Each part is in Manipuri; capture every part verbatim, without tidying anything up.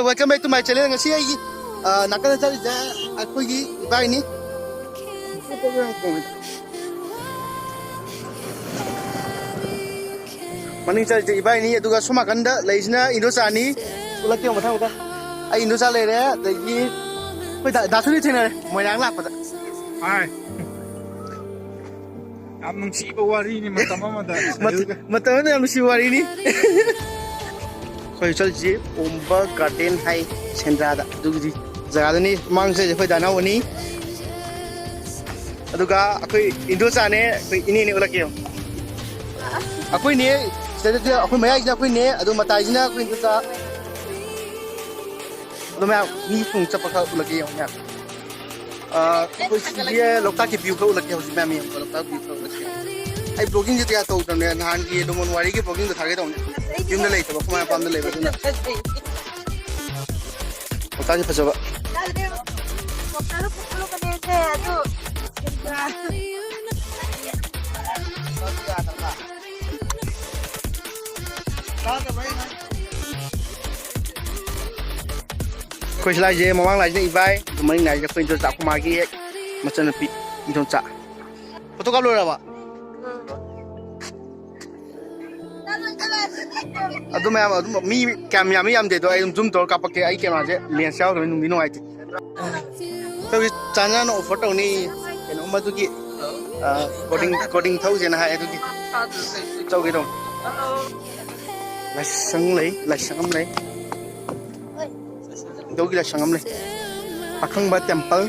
Welcome back to my channel. ꯉꯁꯤ ꯑꯩꯒꯤ, ꯑ, ꯅꯥꯀꯟꯗ ꯆꯠꯂꯤꯁꯦ ꯑꯩꯈꯣꯏꯒꯤ ꯏꯕꯥꯏꯅꯤ꯫ ꯃꯅꯤꯡ ꯆꯠꯂꯤꯁꯦ ꯏꯕꯥꯏꯅꯤ, ꯑꯗꯨꯒ ꯁꯣꯝ ꯅꯥꯀꯟꯗ ꯂꯩꯔꯤꯁꯤꯅ ꯏꯟꯗꯣꯆꯥꯅꯤ꯫ ꯎꯠꯂꯛꯀꯦ ꯃꯊꯪ ꯃꯊꯪ꯫ ꯑꯩ ꯏꯟꯗꯣꯆꯥ ꯂꯩꯔꯦ, ꯑꯗꯒꯤ ꯑꯩꯈꯣꯏ ꯗꯥ-, ꯗꯥꯁꯨꯅꯤ ꯊꯦꯡꯅꯔꯦ ꯃꯣꯏꯔꯥꯡ ꯂꯥꯛꯄꯗ꯫ ꯍꯥꯏ꯫ ꯌꯥꯝ ꯅꯨꯡꯁꯤꯕ ꯋꯥꯔꯤꯅꯤ ꯃꯇꯝ ꯑꯃꯗ꯫ ꯃꯠ-, ꯃꯇꯝ ꯑꯃꯗ ꯌꯥꯝ ꯅꯨꯡꯁꯤꯕ ꯋꯥꯔꯤꯅꯤ꯫ ꯑꯩꯈꯣꯏ ꯆꯠꯂꯤꯁꯤ ꯑꯣꯝꯕ ꯒꯥꯔꯗꯦꯟ ꯍꯥꯏ ꯁꯦꯟꯗ꯭ꯔꯥꯗ, ꯑꯗꯨꯒꯤꯗꯤ ꯖꯒꯥꯗꯨꯅꯤ꯫ ꯃꯃꯥꯡ ꯆꯠꯂꯤꯁꯦ ꯑꯩꯈꯣꯏ ꯗꯥꯅꯥꯎꯅꯤ꯫ ꯑꯗꯨꯒ ꯑꯩꯈꯣꯏ ꯏꯟꯗꯣꯆꯥꯅꯦ, ꯑꯩꯈꯣꯏ ꯏꯅꯦꯅꯦ ꯎꯠꯂꯛꯀꯦ꯫ ꯑꯩꯈꯣꯏꯅꯦ, ꯁꯤꯗꯩꯗꯗꯤ ꯑꯩꯈꯣꯏ ꯃꯌꯥꯏꯁꯤꯅ ꯑꯩꯈꯣꯏꯅꯦ, ꯑꯗꯨ ꯃꯇꯥꯏꯁꯤꯅ ꯑꯩꯈꯣꯏ ꯏꯟꯗꯣꯆꯥ꯫ ꯑꯗꯣ ꯃꯌꯥꯝ ꯃꯤ ꯁꯨꯝ ꯆꯠꯄ ꯈꯔ ꯎꯠꯂꯛꯀꯦ ꯌꯦꯡꯉꯣ ꯃꯌꯥꯝ꯫ ꯑ, ꯑꯩꯈꯣꯏ ꯁꯤꯒꯤ ꯂꯣꯛꯇꯥꯛꯀꯤ view ꯈꯔ ꯎꯠꯂꯛꯀꯦ ꯍꯧꯖꯤꯛ ꯃꯌꯥꯝ ꯌꯦꯡꯉꯣ, ꯂꯣꯛꯇꯥꯛ view ꯈꯔ ꯎꯠꯂꯛꯀꯦ꯫ ꯑꯩ vloggingꯁꯦ ꯀꯌꯥ ꯇꯧꯗꯕꯅꯦ, ꯅꯍꯥꯟꯒꯤ ꯂꯨꯃꯣꯟ ꯋꯥꯔꯤꯒꯤ vloggingꯗꯣ ꯊꯥꯒꯦ ꯇꯧꯕꯅꯦ꯫ ꯌꯨꯝꯗ ꯂꯩꯇꯕ, ꯑꯩꯈꯣꯏ ꯃꯥ ꯃꯄꯥꯝꯗ ꯂꯩꯕ, ꯑꯗꯨꯅ꯫ ꯂꯣꯛꯇꯥꯛꯁꯦ ꯐꯖꯕ꯫ ꯑꯩꯈꯣꯏ ꯁꯤ ꯂꯥꯏꯁꯦ, ꯃꯃꯥꯡ ꯂꯥꯏꯁꯤꯅ ꯏꯕꯥꯏ, ꯑꯗꯨ ꯃꯅꯤꯡ ꯂꯥꯏꯁꯤꯅ ꯑꯩꯈꯣꯏ ꯏꯟꯗꯣꯆꯥ, ꯑꯩꯈꯣꯏ ꯃꯥꯒꯤ ꯍꯦꯛ ꯃꯆꯟꯅꯨꯄꯤ ꯏꯟꯗꯣꯆꯥ꯫ ꯐꯣꯇꯣ ꯀꯥꯞ ꯂꯣꯏꯔꯕ? ꯑꯗꯨ ꯃꯌꯥꯝ ꯑꯗꯨꯝ ꯃꯤ ꯀꯌꯥꯝ ꯌꯥꯝꯃꯤ ꯌꯥꯝꯗꯦꯗꯣ ꯑꯩ ꯑꯗꯨꯝ zoom ꯇꯧꯔ ꯀꯥꯞꯄꯛꯀꯦ꯫ ꯑꯩ cameraꯁꯦ lens ꯌꯥꯎꯗꯕꯅꯤꯅ ꯅꯨꯡꯗꯤ ꯅꯨꯡꯉꯥꯏꯇꯦ꯫ ꯑꯩꯈꯣꯏꯒꯤ ꯆꯥꯟꯅꯅ offer ꯇꯧꯅꯤ ꯀꯩꯅꯣꯝꯃ ꯑꯗꯨꯒꯤ, ꯑ, boarding, boarding ꯊꯧꯁꯦꯅ ꯍꯥꯏ ꯑꯗꯨꯒꯤ ꯆꯧꯒꯦ ꯇꯧꯅꯤ꯫ ꯂꯥꯏꯁꯪ ꯂꯩ, ꯂꯥꯏꯁꯪ ꯑꯃ ꯂꯩ꯫ ꯏꯙꯧꯒꯤ ꯂꯥꯏꯁꯪ ꯑꯃ ꯂꯩ꯫ ꯄꯥꯈꯪꯕ temple꯫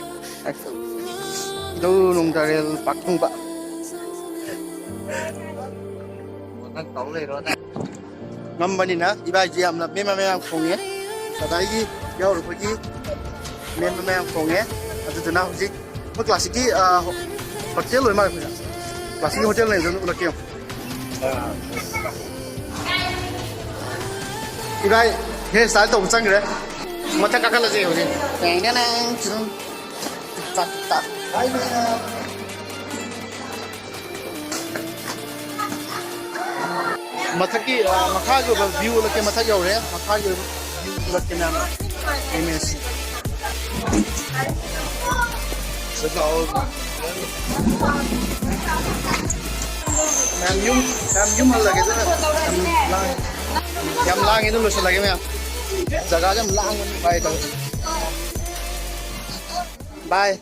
ꯏꯙꯧ ꯅꯣꯡꯗꯥꯔꯦꯜ ꯄꯥꯈꯪꯕ꯫ ꯉꯝꯕꯅꯤꯅ ꯏꯕꯥꯏꯁꯤ ꯌꯥꯝꯅ ꯃꯦ ꯃꯦ ꯃꯦ ꯌꯥꯝ ꯈꯣꯡꯉꯦ꯫ ꯀꯗꯥꯏꯒꯤ ꯌꯥꯎꯔꯨꯕꯒꯤ ꯃꯦ ꯃꯦ ꯃꯦ ꯌꯥꯝ ꯈꯣꯡꯉꯦ꯫ ꯑꯗꯨꯗꯨꯅ ꯍꯧꯖꯤꯛ ꯑꯩꯈꯣꯏ classicꯀꯤ, ꯑ, hotel ꯑꯣꯏ ꯃꯥꯜꯂꯦ ꯑꯩꯈꯣꯏꯅ꯫ Classicꯀꯤ hotel ꯂꯩꯕꯗꯨ ꯎꯠꯂꯛꯀꯦ ꯌꯦꯡꯉꯣ꯫ ꯏꯕꯥꯏ hair style ꯇꯧꯕ ꯆꯪꯈ꯭ꯔꯦ꯫ ꯃꯊꯛ ꯀꯥꯈꯠꯂꯁꯦ ꯍꯧꯖꯤꯛ꯫ ꯇꯦꯡ ꯇꯦꯡ ꯇꯦꯡ꯫ ꯇꯛ ꯇꯛ꯫ ꯃꯊꯛꯀꯤ, ꯑ, ꯃꯈꯥꯒꯤ ꯑꯣꯏꯕ view ꯎꯠꯂꯛꯀꯦ꯫ ꯃꯊꯛ ꯌꯧꯔꯦ꯫ ꯃꯈꯥꯒꯤ ꯑꯣꯏꯕ view ꯆꯠꯀꯦ ꯃꯌꯥꯝ꯫ ꯑꯦꯝ ꯑꯦꯁ꯫ ꯁꯤꯗ ꯂꯥꯛꯑꯣ꯫ ꯃꯌꯥꯝ ꯌꯨꯝ, ꯃꯌꯥꯝ ꯌꯨꯝ ꯍꯜꯂꯒꯦ ꯑꯗꯨꯅ꯫ ꯌꯥꯝ ꯂꯥꯡꯉꯦ꯫ ꯌꯥꯝ ꯂꯥꯡꯉꯦ ꯑꯗꯨꯝ ꯂꯣꯏꯁꯤꯜꯂꯒꯦ ꯃꯌꯥꯝ꯫ ꯖꯒꯥꯁꯦ ꯌꯥꯝ ꯂꯥꯡꯕꯅꯤ꯫ ꯕꯥꯏ ꯇꯧꯁꯤ꯫ ꯕꯥꯏ꯫